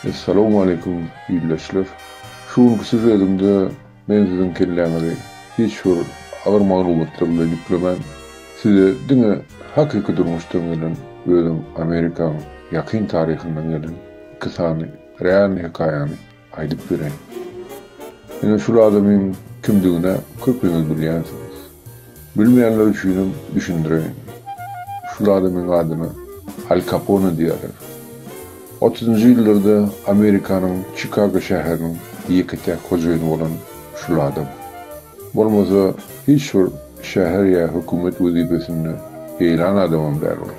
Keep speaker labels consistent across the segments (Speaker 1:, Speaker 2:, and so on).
Speaker 1: Essalawmaleýkum ildeşler. Şu günki sýužetimde men siziň kelläňizi hiç bir agyr maglumatlar bilen ýüklemän, size diňe hakyky durmuşdan gelen, özem Amerikaň ýakyn taryhyndan gelen iki sany realnyý hekaýany aýdyp bereýin. Ine şul adamyň kimdigin-ä köpüňiz bilýänsiňiz. Bilmeýänler üçinem düşündireýin. Şul adamyň adyna Al Kapone diýýärler. Otuzynjy ýyllarda Amerikanyň Çikago şäheriniň ýeke-täk hojaýyny bolan şul adam. Bolmasa hiç bir şäher ýa hökümet wezipesinde eýlan adamam däl ol.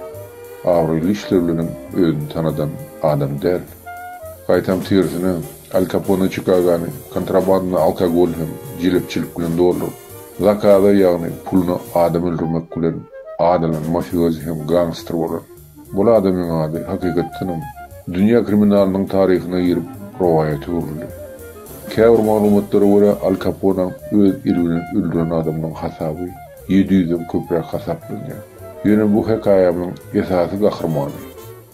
Speaker 1: Abraýly işler bilenem özüni tanadan adam däl. Gaýtam tersine, Al Kapone Çikagony kontrabanda alkogol hem jelepçilik bilen dolduryp, zakaza ýagny puluna adam öldürmek bilen at alan mafiozi hem gangster bolan. Bul adamyň ady hakykatdanam dünýä kriminalynyň taryhyna girip rowaýata öwrüldi. Käbir maglumatlara görä Al Kaponaň öz eli bilen öldüren adamynyň hasaby 700-den köpräk hasaplanýar. Ýöne bu hekaýamyň esasy gahrymany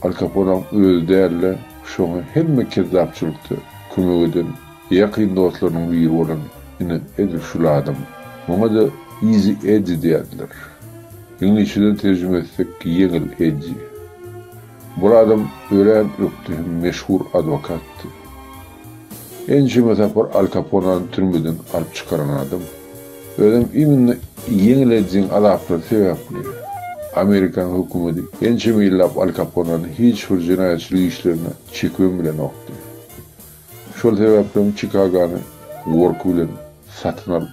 Speaker 1: Al Kaponaň özi däl-de şoňa hemme kezzapçylykda kömek eden ýakyn dostlarynyň biri bolan ine edil şul adam. Muňa-da Easy Eddie diýerdiler. Iňlisçeden terjime etsek Ýeňil Eddi. Bul adam örän ökde hem meşhur adwokatdy. Ençeme sapar Al Kaponany türmeden alyp çykaran adam. Özem iminno Ýeňil Eddiň azaplary sebäpli, Amerikan hökümedi ençeme ýyllap Al Kaponany hiç bir jenaýatçylyk işlerine çekibem bilenokdy. Şol sebäplem Çikagony gorky bilen satyn alyp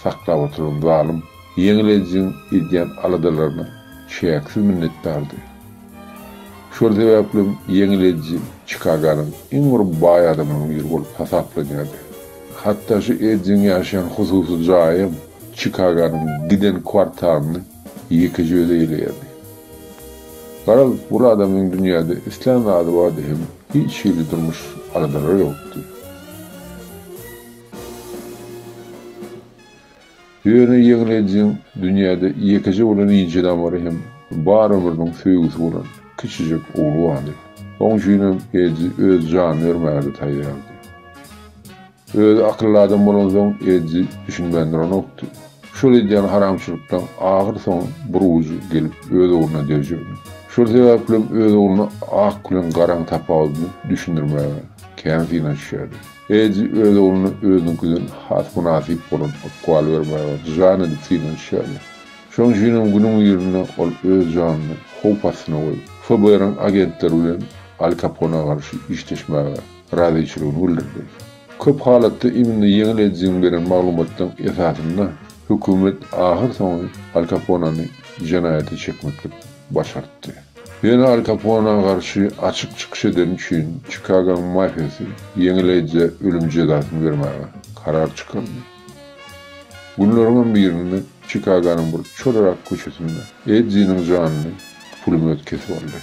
Speaker 1: saklap oturan zalym Ýeňil Eddiň edýän aladalaryna çäksiz minnetdardy. Şol sebäplem Ýeňil Eddi Çikagonyň iň bir baý adamynyň biri bolup hasaplanýardy. Hatda şu Eddiň ýaşaýan hususy jaýam Çikagonyň giden kwartalyny ýekeje özi eýleýärdi. Garaz, bul adamyň dünýäde islän zady bardy hem hiç hili durmuş aladalary ýokdy. Ýöne Ýeňil Eddiň dünýäde ýekeje bolan inçe damary hem bar ömrüniň söýgüsi bolan kiçijek ogly bardy. Oň üçinem Eddi öz janyny bermäge-de taýýardy. Özi akylly adam bolansoň Eddi düşünmän duranokdy. Şol edýän haramçylyklaň ahyr soňy bir ujy gelip öz ogluna degjegini. Şol sebäplem öz ogluna ak bilen garaň tapawudyny düşündirmäge kän synanyşýardy. Eddi öz ogluna özüniňkiden has mynasyp bolan ykbal bermäge jan edip synanyşýardy. Şonuň üçinem günüň birinde ol öz janyny howp astyna goýup, FBR-iň agentleri bilen Al Kapona garşy işleşmäge razyçylygyny bildirdi. Köp halatda iminli ýeňil edijiň beren maglumatlaryň esasynda hökümet ahyrsoňy Al Kaponany jenaýata çekmeklik başartdy. Ýöne Al Kapona garşy açyk çykyş edeni üçin Çikagoň mafiýasy ýeňil edijä ölüm jezasyny bermäge karar çykardy. Günleriňem birinde Çikagonyň bir çolarak köçesinde Eddiniň janyny pulemýot kesip aldy.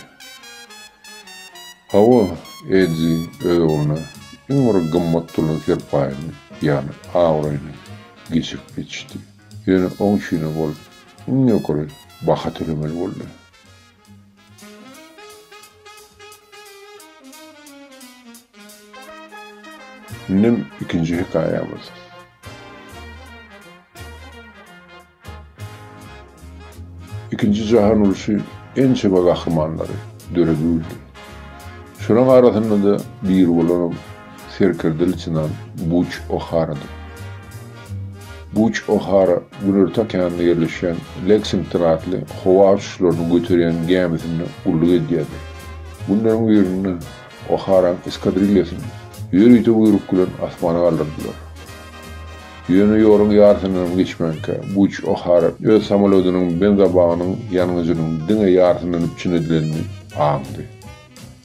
Speaker 1: Hawa, Eddi öz ogluna iň bir gymmat bolan serpaýyny, ýagny abraýyny geçirip ýetişdi. Ýöne oň üçinem ol iň ýokary baha tölemeli boldy. Indem ikinji hekaýamyz. Ikinji jahan urşy ençeme gahrymanlary döredibildi. Şolaň arasynda-da biri bolanam serkerde litenant Buç O'Haradyr. Buç O'Hara Günorta okeanda ýerleşýän Leksington atly howa uçuşlaryny göterýän gämisinde gulluk edýärdi. Günleriň birinde O'Haraň eskadrilýasyny ýörite buýruk bilen asmana galdyrdylar. Ýöne ýoluň ýarysyndanam geçmänkä, Buç O'Hara öz samolýodynyň benzobagynyň ýangyjynyň diňe ýarysyndan üpjün edilenini aňdy.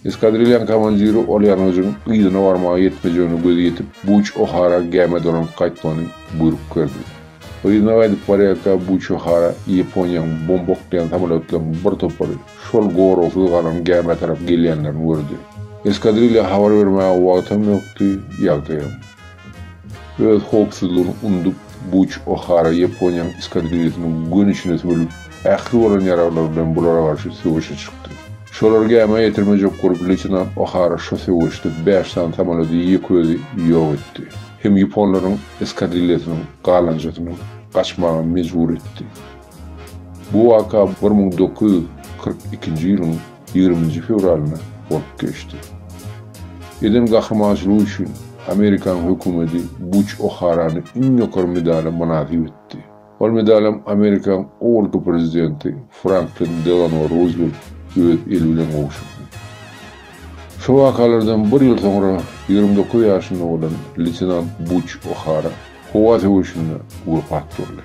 Speaker 1: Eskadrilýanyň komandiri ol ýangyjyň yzyna barmaga ýetmejegine gözi ýetip, Buç O'Hara gämä dolanyp gaýtmagyny buýruk berdi. Yzyna gaýdyp barýarka Buç O'Hara Ýaponiýanyň bomba oklaýan samolýotlarynyň bir topary şol goragsyz galan gämä tarap gelýänlerini gördi. Eskadrilýa habar bermäge wagtam ýokdy, ýagdaýam. Öz howpsuzlygyny undup, Buç O'Hara Ýaponiýanyň eskadrilýasynyň göni içine sümülip, ähli bolan ýaraglary bilen bulara garşy söweşe çykdy. Şolary gämä ýetirmejek bolup leýtenant O'Hara şo söweşde bäş sany samolýody ýeke özi ýok etdi. Hem ýaponlaryň eskadrilýasynyň galanjasyny gaçmaga mejbur etdi. Bu waka 1942-nji ýylyň ýigriminji fewralynda bolup geçdi. Eden gahrymançylygy üçin Amerikanyň hökümeti Buç O'Harany iň ýokary medala mynasyp etdi. Ol medalam Amerikanyň owalky prezidenti Franklin Delano Ruzwelt öz eli bilen gowşurdy. Şo wakalardan bir ýyl soňra 29 ýaşynda bolan leýtenant Buç O'Hara howa söweşinde wepat boldy.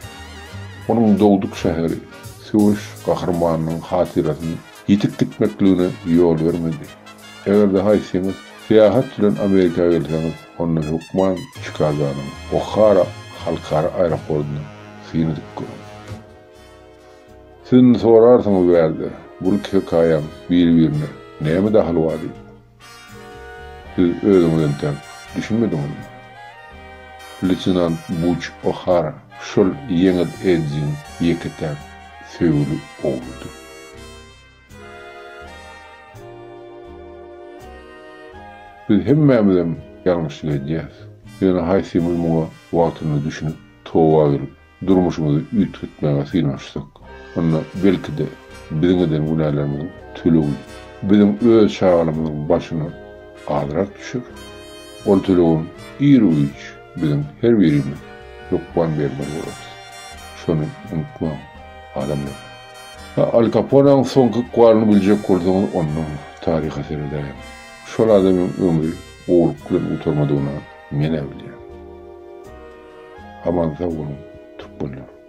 Speaker 1: Onuň dogduk şäheri söweş gahrymanynyň hatyrasyny ýitip gitmekligine ýol bermedi. Eger-de haýsyňyz syýahat bilen Amerika gelseňiz, onda hökman Çikagonyň O'Hara halkara aeroportuna syn edip görüň. Siz indi sorarsyňyz bärde, bu iki hekaýaň biri-birine näme dahyly bar diýip. Siz özüňiz entäk düşünmediňizmi? Leýtenant Buç O'Hara şol ýeňil Eddiň ýeke-täk söýgüli ogludy. Biz hemmämizem ýalňyşlyk edýäs. Ýöne haýsymyz muňa wagtynda düşünip, toba gelip, durmuşymyzy üýtgetmäge synanyşsak, onda belki-de biziň eden günälerimiziň tölegi biziň öz çagalarymyzyň başyna azrak düşer. Ol tölegem ir-u-giç biziň her birimiz hökman bermeli bolarys. Şony unutmaň, adamlar. Ha, Al Kaponäň soňky ykbalyny biljek bolsaňyz, onda taryha seredäýiň. Şol adamyň ömri gowulyk bilen gutarmadygyna men-ä bilýän. Aman sag boluň, türkmenler!